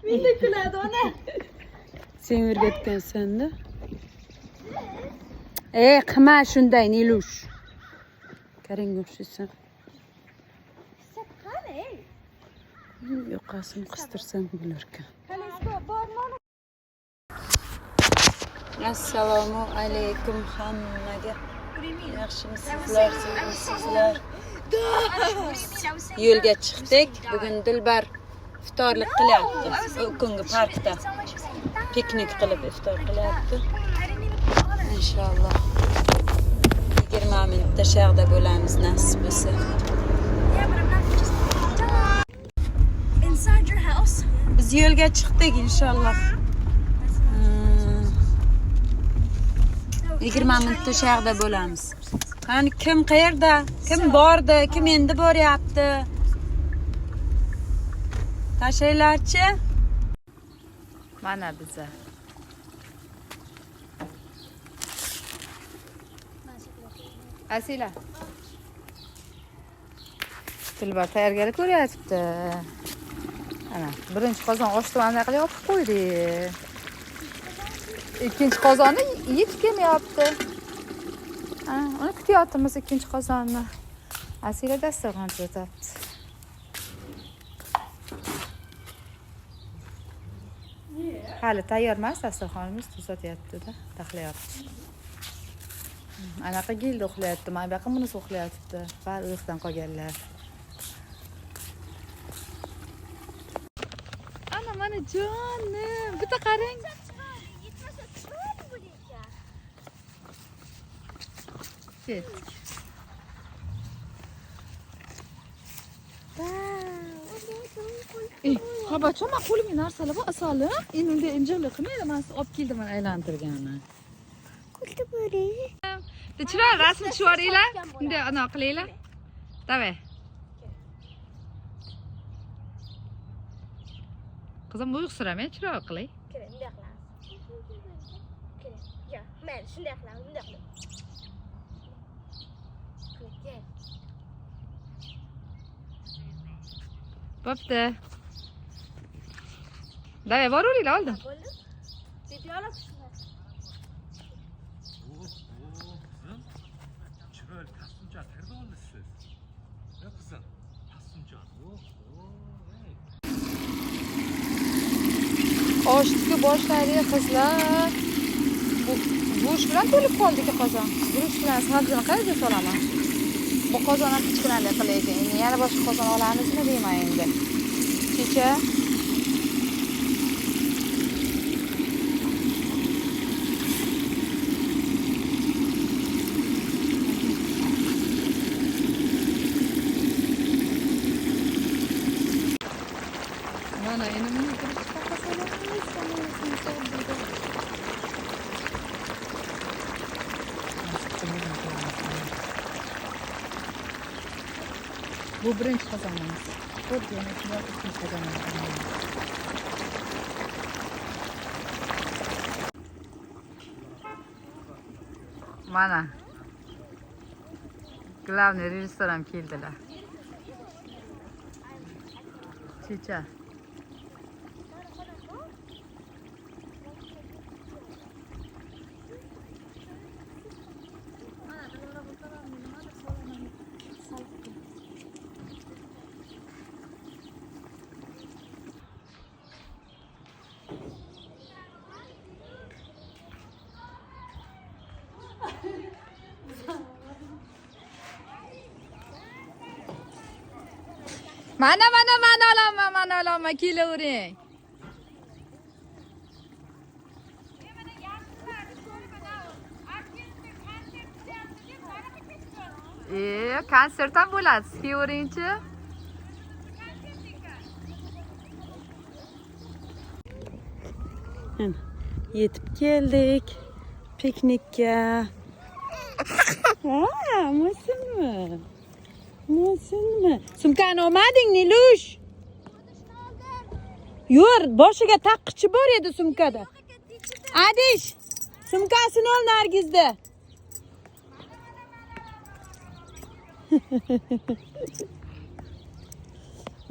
Meni kuladi ona. Sen o'rgatgansan-da. Ey, qilma shunday, Nilush. Karingga o'xshaysan. Qani? Yoqasini qistirsam bo'larkan. Kalesko bormi? Assalomu alaykum hammaga. Yaxshimisizlar, sog'misizlar? Yo'lga chiqdik. Bugun Dilbar iftorlik qilyapti. U kungi parkda piknik qilib iftor qilyapti. Inshaalloh 20 minutda shag'da bo'lamiz nasib bo'lsa. Inside your house. Biz yo'lga chiqdik inshaalloh. 20 minutda shag'da bo'lamiz. Qani kim qayerda? Kim bordi? Kim endi boryapti? Tashlaylarchi. Mana biza. Asila. Dilbar tayyorgarlik ko'ryapti. Ana, birinchi qozon oshni mana qilib yopib qo'ydik. Ikkinchi qozonni yetib kelmayapti. Ha, uni kutyapmiz ikkinchi qozonni. Asila dasturxon tuzatyapti. Hali tayyor emas dasturxonimiz tuzatyapti-da, taxlayapti. Anaqa gilda uxlayapti, mana bu yoqqa bunisi uxlayapti. Bari uyqudan qolganlar. Ana mana jonim, bitta qarang. Yetmasa chiroyli bo'lar. Ketdik. Ey, xabarchi, men qo'limga narsalar bor, asolim. Endi unday imjoqlik qilmaydi, men sizni olib keldim mana aylantirganni. Kuldi bo'ri. Chiroyli rasm tushib yuboringlar. Bunday anaqa qilinglar. Давай. Qizim, uyqusiramang, chiroyli qiling. Keling, bunday qilamiz. Keling. Yo, mayli, shunday qilamiz, bunday qilamiz. Keling. Bo'pti. Давай, boraveringlar oldin. Bo'ldi. Video olib shunday. Qizim, chiroyli kostyumcha qayerdan oldingiz siz? E qizim, kostyumcha. Ey. Oshni boshladik qizlar. Bu guruch bilan to'lib qoldik qozon. Guruch bilan sabzini qayerga solaman? Bu qozon ham kichkinalik qilaydi. Endi yana boshqa qozon olamizmi deyman endi. Kecha mana endi buni guruchga solamiz, solamiz. Bu birinchi qozonimiz. Xuddi yana shunday ikkinchi qozonimiz. Mana. Главный rejissor ham keldilar. Checha. Mana mana mana olaman, mana olaman, kelavering. Konsert ham bo'ladi, siz kelaveringchi. Mana, yetib keldik piknikka. Ha, musinmi? Musinmi? Sumkani olmading, Nilush? Yo'q, boshiga taqqichi bor edi sumkada. Adish, sumkasini ol Nargizda.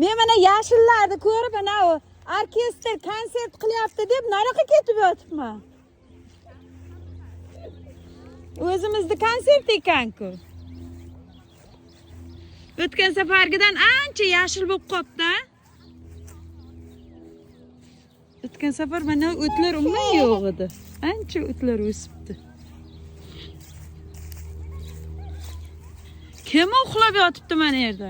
Men mana yashillarni ko'rib, ana u orkestr konsert qilyapti deb nariyoqqa ketib yotibman. O'zimizni konsert ekan-ku. O'tgan safargidan ancha yashil bo'lib qolibdi. O'tgan safar mana o'tlar umuman yo'q edi. Ancha o'tlar o'sibdi. Kim uxlab yotibdi mana yerda?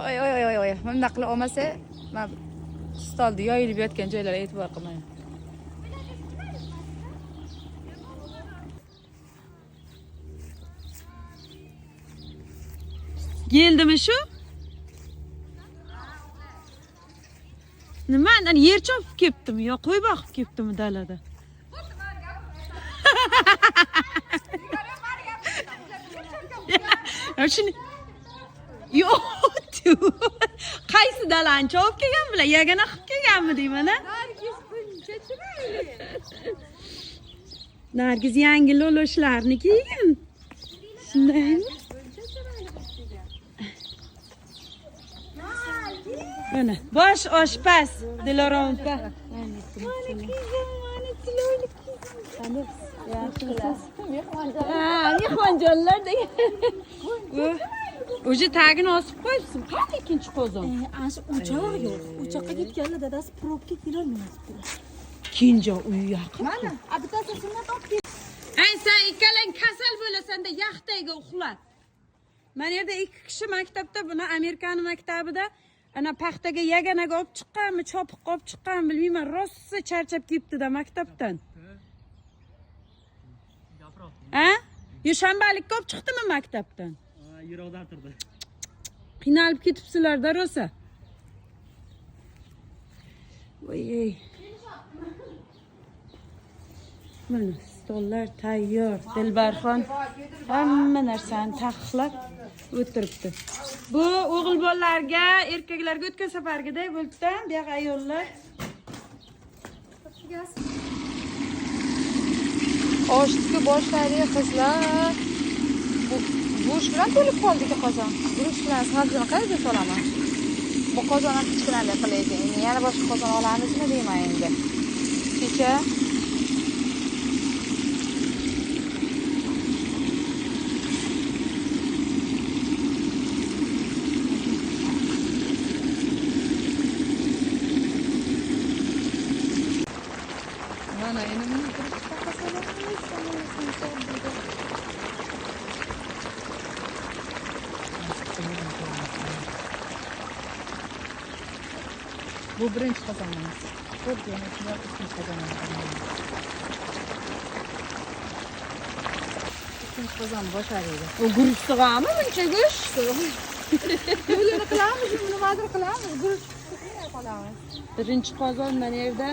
Oy oy oy oy. Bunday qilib olmasa, men stolda yoyilib yotgan joylarga e'tibor qilmayman. Keldimi shu? Nima, ana yer chopib ketdimi yo qo'y boqib ketdimi dalada? Ya shuni yo'q. Qaysi dalani chopib kelgan bular? Yagona qilib kelganmi deyman a? Nargiz buncha chiroyli. Nargiz yangi loloshlarni kiygan. Shundaymi? Mana bosh oshpaz Dilorom opa. Mana qizim, mana chiroyli qizim. Yaxshimisiz? Ha, mehmonjonlar degan. O'zi tagini osib qo'yibsiz. Qani ikkinchi qozon? Ana shu o'choq yo'q. O'choqqa ketganlar dadasi probka kelolmayapti. Kenja uy yaqin. Mana, bittasi sunnat olib kel. Ay sen ikkalang kasal bo'lasan-da yaxtaga uxla. Mana yerda ikki kishi maktabda, buni Amerikani maktabida ana paxtaga yaganaga olib chiqqanmi, chopiqqa olib chiqqanmi bilmayman, rosa charchab ketibdi-da maktabdan. Ha? Yo shanbalikka olib chiqdimi maktabdan? Yiroqdan turdi. Qiynalib ketibsizlar-da rosa. Voy ey. Mana stollar tayyor. Dilbarxon hamma narsani taxlab o'tiribdi. Bu o'g'il bolalarga, erkaklarga o'tgan safargiday bo'libdi, bu yoq ayollar. Oshni boshladik qizlar. Guruch bilan to'lib qoldi qozon. Guruch bilan sabzini qayerga solaman? Bu qozon ham kichkinalik qilaydi. Endi yana boshqa qozon olamizmi deyman endi. Kecha mana endi buni guruch solamiz. Bu birinchi qozonimiz. Xuddi yana shunday ikkinchi qozonimiz. Ikkinchi qozon boshladik. U guruch sig'ami buncha go'sht? Yo'lini qilamiz, nimadir qilamiz, guruch qolamiz. Birinchi qozon mana yerda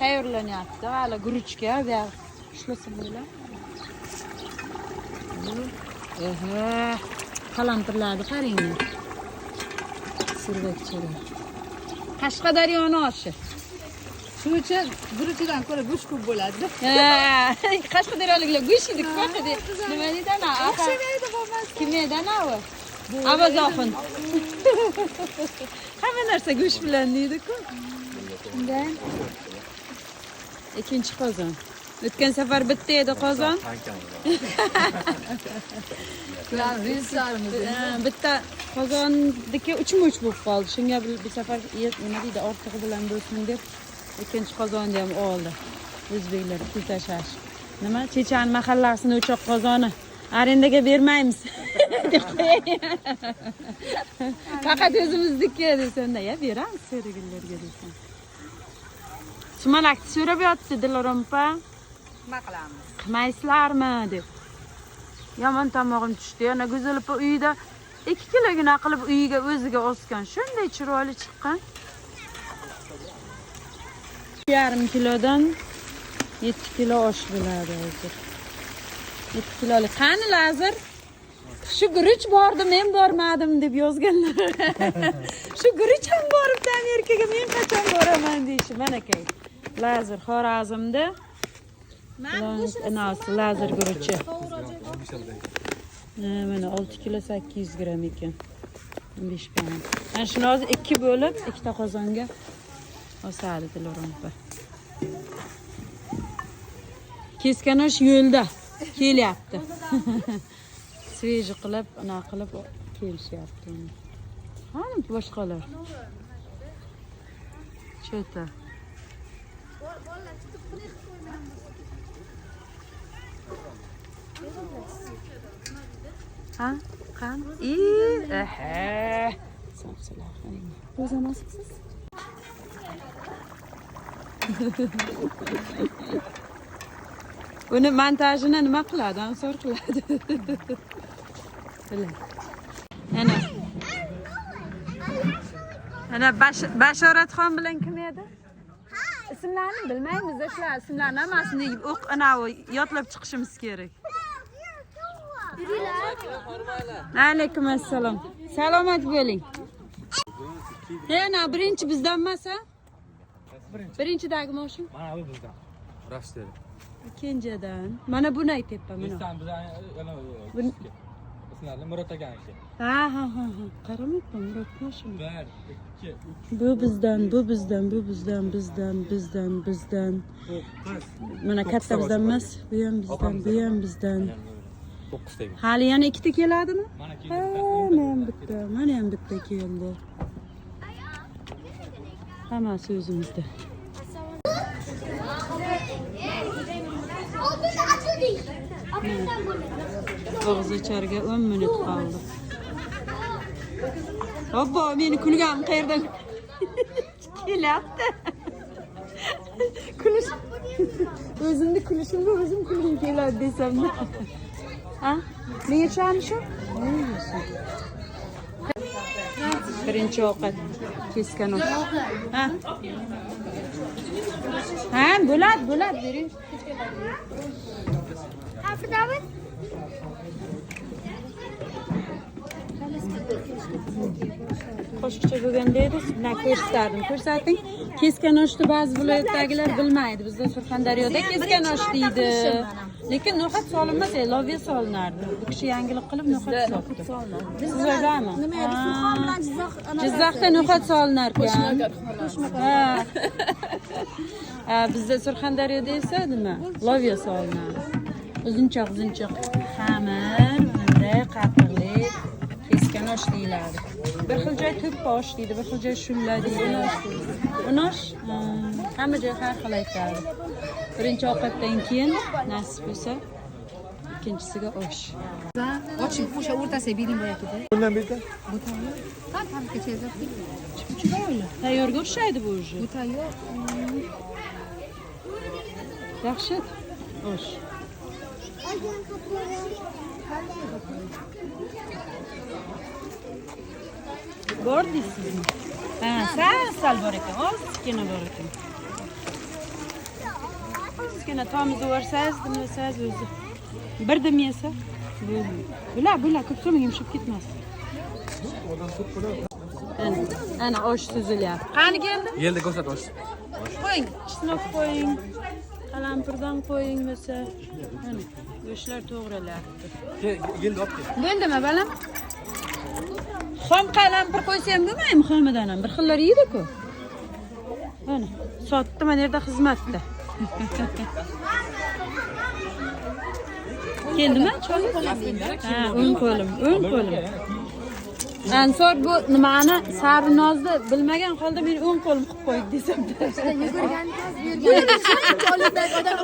tayyorlanyapti. Hali guruchga bu yoq ishlasa bo'ladi. Aha, qalampirlarni qaranglar. Sirvakchalar. Qashqadaryoni oshi. Shuning uchun guruchidan ko'ra go'sht ko'p bo'ladi. Ha, Qashqadaryoliklar go'sht yedik, faqat nima deydi ana? O'xshamaydi bo'lmasa. Kim edi ana u? Avazoxon. Hamma narsa go'sht bilan deydi-ku. Undan ikkinchi qozon. O'tgan safar bitta edi qozon. Bitta qozonniki 3-3 bo'lib qoldi. Shunga bu safar nima deydi, ortig'i bilan bo'lsin deb ikkinchi qozonni ham oldi. O'zbeklar pul tashlash. Nima? Chechan mahallasini o'choq qozoni arendaga bermaymiz deb qo'yay. Faqat o'zimizniki desam-da, ya beramiz serigillarga desam. Sumalakni so'rab yotdi Dilorom opa. Nima qilamiz? Qilmaysizlarmi deb. Yomon tomog'im tushdi. Yana Go'zal opa uyida 2 kilogina qilib uyiga o'ziga osgan. Shunday chiroyli chiqqan. 2,5 kilodan 7 kilo osh bo'ladi hozir. 7 kilolik. Qani Lazir? Shu guruch bordi, men bormadim deb yozganlar. Shu guruch ham boribdi Amerikaga, men qachon boraman deyishi. Mana kay. Lazir Xorazmda. Anasi lazer guruchi. Mana 6 kilo 800 gramm ekan. 5 pound. Mana shuni hozir 2 bo'lib, ikkita qozonga osadi Dilorom opa. Keskan osh yo'lda kelyapti. Sveji qilib, ana qilib kelishyapti. Qani boshqalar? Cheta. Ha? Qani? Aha. Somsalar qarang. O'zamasmisiz? Uni montajini nima qiladi? Ansor qiladi. Biladi. Ana. Ana Bashoratxon bilan kim edi? Ismlarini bilmaymiz, shular ismlarini hammasini o'q anavi yodlab chiqishimiz kerak. Alaykum assalom. Salomat bo'ling. Ana birinchi bizdan emas, ha? Birinchidagi moshin. Mana bu bizdan. Rashid. Kenjadan. Mana buni aytyapman, mana. Bizdan bizdan Murod akaniki. Ha ha ha ha. Qaramayapman, Murod mashina. 1 2 3 Bu bizdan, bu bizdan, bu bizdan, bizdan, bizdan, bizdan. 9. Mana katta bizdan emas, bu ham bizdan, bu ham bizdan. 9 ta. Hali yana ikkita keladimi? Mana Ha, mana ham bitta, mana ham bitta keldi. Hammasi o'zimizda. Og'iz ocharga 10 minut qoldi. Obbo, meni kulgam qayerdan kelyapti? Kulish o'zimni kulishimga o'zim kulgim keladi desam. Ha? Nega tushamiz shu? Birinchi ovqat keskan osh. Ha? Ha, bo'ladi, bo'ladi, bering. Qo'shiqcha bo'lganda edi, sizlar ko'rsatdim. Ko'rsating. Keskan oshni ba'zi viloyatdagilar bilmaydi. Bizda Surxondaryoda keskan osh deydi. Lekin no'xat solinmas, loviya solinardi. Bu kishi yangilik qilib no'xat soldi. Sizlardami? Nima edi? Surxon bilan Jizzax. Jizzaxda no'xat solinar ekan. Ha. Bizda Surxondaryoda esa nima? Loviya solinadi. Uzunchoq uzunchoq xamir, bunday qatiqli keskan osh deyiladi. Bir xil joy to'ppa osh deydi, bir xil joy shulla deydi. Unosh hamma joy har xil aytadi. Birinchi ovqatdan keyin nasib bo'lsa ikkinchisiga osh. Ochib, o'sha o'rtasiga bering boyagida. Bundan bitta. Bu tayyor. Tam tam kecha Chiroyli. Tayyorga o'xshaydi bu уже. Bu tayyor. Yaxshi. Osh. Bor deysizmi? Ha, sal bor ekan, ozgina bor ekan. Ozgina tomizib yuborsangiz, dimlasangiz o'zi. Bir dim yesa, bo'ldi. Bular, bular ko'p so'm yumshab ketmas. Ana, ana osh suzilyapti. Qani keldi? Yelda ko'rsat osh. Qo'ying, chisnoq qo'ying. Qalampirdan qo'ying bo'lsa. Mana go'shtlar to'g'rilyapti. Yelda olib kel. Bo'ldimi, balam? Xom qalampir qo'ysa ham bo'lmaydimi, xomidan ham? Bir xillar yeydi-ku. Mana, sotdi, mana yerda xizmatda. Keldimi? Choy? Ha, o'ng qo'lim, o'ng qo'lim. Ansor bu nimani sarvinozni bilmagan holda meni o'ng qo'lim qilib qo'ydi desam.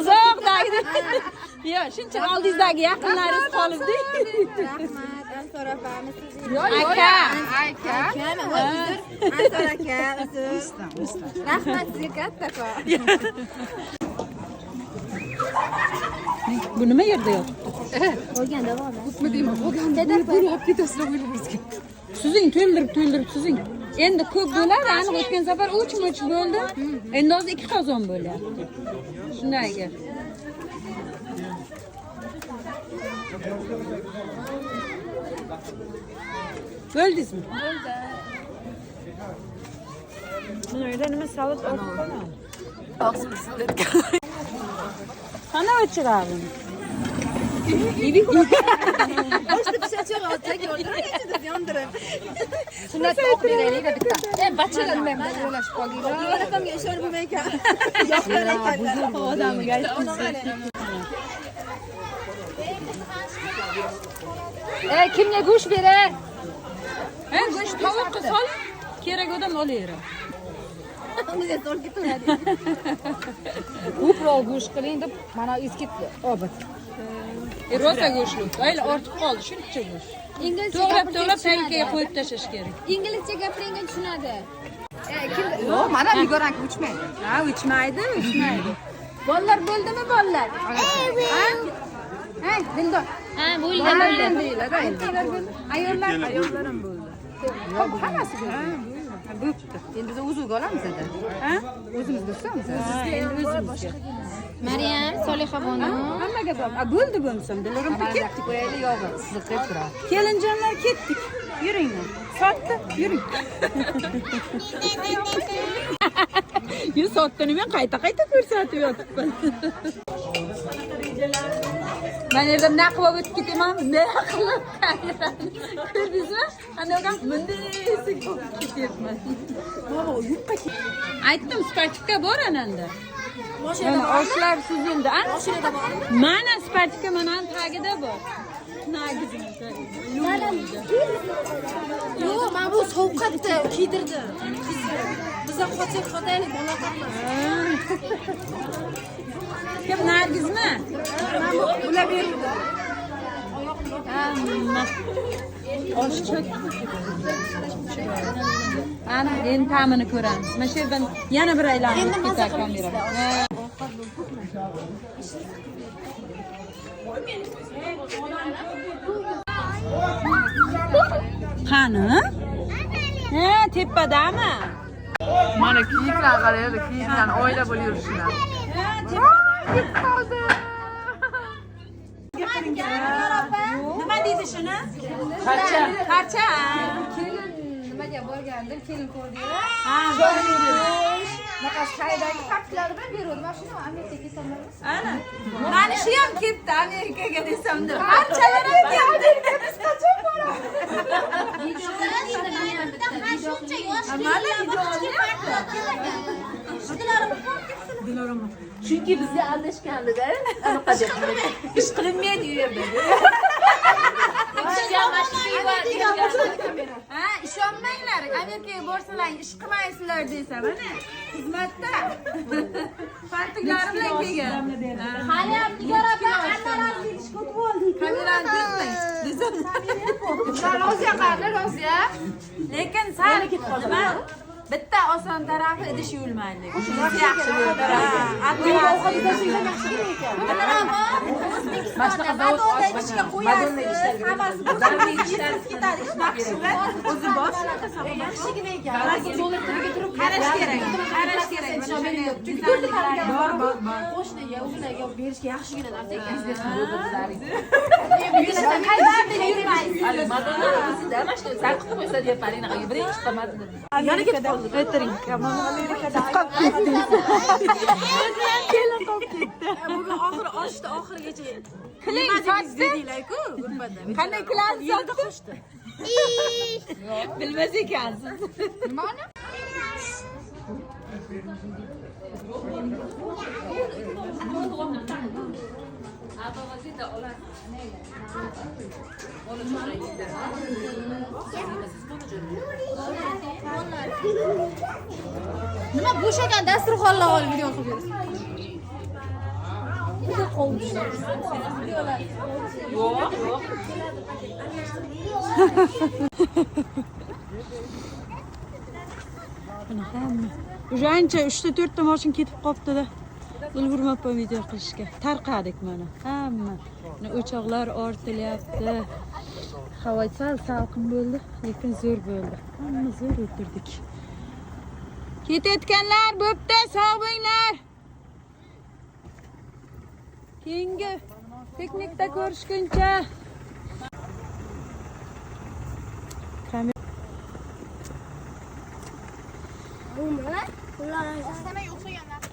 Uzoqdagi. Yo'q, shuncha oldingizdagi yaqinlaringiz qolibdi. Rahmat, Ansor opamiz. Aka. Aka. Ansor aka, uzr. Rahmat sizga kattakon. Bu nima yerda yotibdi? Bo'lgan davomi. Nima deyman? Bo'lganda bo'lib ketasizlar o'ylamizga. Suzing, to'ldirib, to'ldirib suzing. Endi ko'p bo'ladi, aniq o'tgan safar 3 bo'ldi. Endi hozir 2 qozon bo'lyapti. Shunday gap. Bo'ldingizmi? Bo'ldi. Buni uyda nima salat olib qoladi? Og'zim Qani o'chiradi? Sunnatni o'qib beraylik bitta. E, bachalar nima bilan o'ylashib qoldinglar. Yig'latamga ishonib bo'lmay ekan. Yoshlar ekanlar. Odamga E, kimga go'sht berar? Ha, go'sht tovoqqa solib, kerak odam olaveradi. O'zi to'lib ketaveradi. Ko'proq go'sht qiling deb mana eski obid. Rosa go'shtli. Ayla ortib qoldi shuncha go'sht. Inglizcha To'g'rab gapirsak to'g'rab tushunadi. tarelkaga qo'yib tashlash kerak. Inglizcha gapirgan tushunadi. Yo'q, mana Nigoranki uchmaydi. Ha, uchmaydi, uchmaydi. Bolalar bo'ldimi bolalar? Ha? Ha, Dildor. Ha, bo'ldi, bo'ldi. Deyiladi endi. Ayollar, ayollar ham bo'ldi. Ho'p, hammasi bo'ldi. Ha, bo'pti. Endi biz o'zimizga olamiz edi. Ha? O'zimizga tutamiz. Ha, endi o'zimizga. Maryam, Solihabonu. Hammaga bor. A, bo'ldi bo'lmasam, Dilorom ketdik. Qo'yaylik yog'i siziqib turadi. Kelinjonlar ketdik. Yuringlar. Sotdi, yuring. Yu sotdini men qayta-qayta ko'rsatib yotibman. Men yerda nima qilib o'tib ketaman, nima qilib kamerani. Ko'rdingizmi? Qanday bo'lgan? Bunday bo'lib ketyapman. Aytdim, spatika bor ananda. Mana oshlar suzildi. Ana mana spatika mana tagida bor. Nagizini. Yo'q, mana bu sovqatdi, kiydirdi. Biza qotsak qotaylik, bola qotmas. Kim Nargizmi? Ular berdi. Hamma osh cho'kdi. Ana endi ta'mini ko'ramiz. Mana shu yerdan yana bir aylanib ketar kamera. Qani? Ha, tepadami? Mana kiyiklar qaraydi, kiyiklar oila bo'lib yurishini. Ha, tepada. Nima deydi shuni? Qarcha. Qarcha. Kelin nimaga borgandim, kelin ko'rdinglar. Ha, Bunaqa shaydagi faktlar bilan beruvdi. Mana shuni Amerikaga ketolmaymiz. Ana. Mana shu ham ketdi Amerikaga desam deb. Qarchalar ham keldi. Biz qachon boramiz? Shuncha yosh Mana video olyapti. Chunki bizga aldashgandida, anaqa deb. Ish qilinmaydi u yerda. Ha, ishonmanglar. Amerikaga borsalar ish qilmaysizlar desam, ana xizmatda. Fartiklari bilan kelgan. Hali ham Nigor opa annalar deyishga o'tib oldik. Kamerani tutmang desam. Roziya qani, Roziya? Lekin sal nima bitta oson tarafi idish yuvilmaydi. Shunisi yaxshi bo'ldi. O'zbekistonda Madonna idishga qo'yasiz, hammasi bo'lib ketadi. O'zi bor. Yaxshigina ekan. Qarash kerak. Qarash kerak. Bor, bor, bor. Qo'shniga, o'g'liga berishga yaxshigina narsa ekan. Yana ketib qoldi. O'tiring. Qolib ketdi. O'zi ham kelin qolib ketdi. Bugun oxiri oshdi, oxirigacha. Kiling sotdi. Dedinglar-ku gruppada. Qanday kilani sotdi? Bilmas ekansiz. Nimani? Nima bo'shagan dasturxonlar olib video qilib berasiz? Buni hamma. Уже ancha 3 ta 4 ta mashina ketib qolibdi-da. Ulgurmabman video qilishga. Tarqadik mana. Hamma. Mana o'choqlar ortilyapti. Havo sal salqin bo'ldi, lekin zo'r bo'ldi. Hamma zo'r o'tirdik. Ketayotganlar bo'pti, sog' bo'linglar. Keyingi piknikda ko'rishguncha. Bumi? Ular Oshxonaga o'xshagan narsa.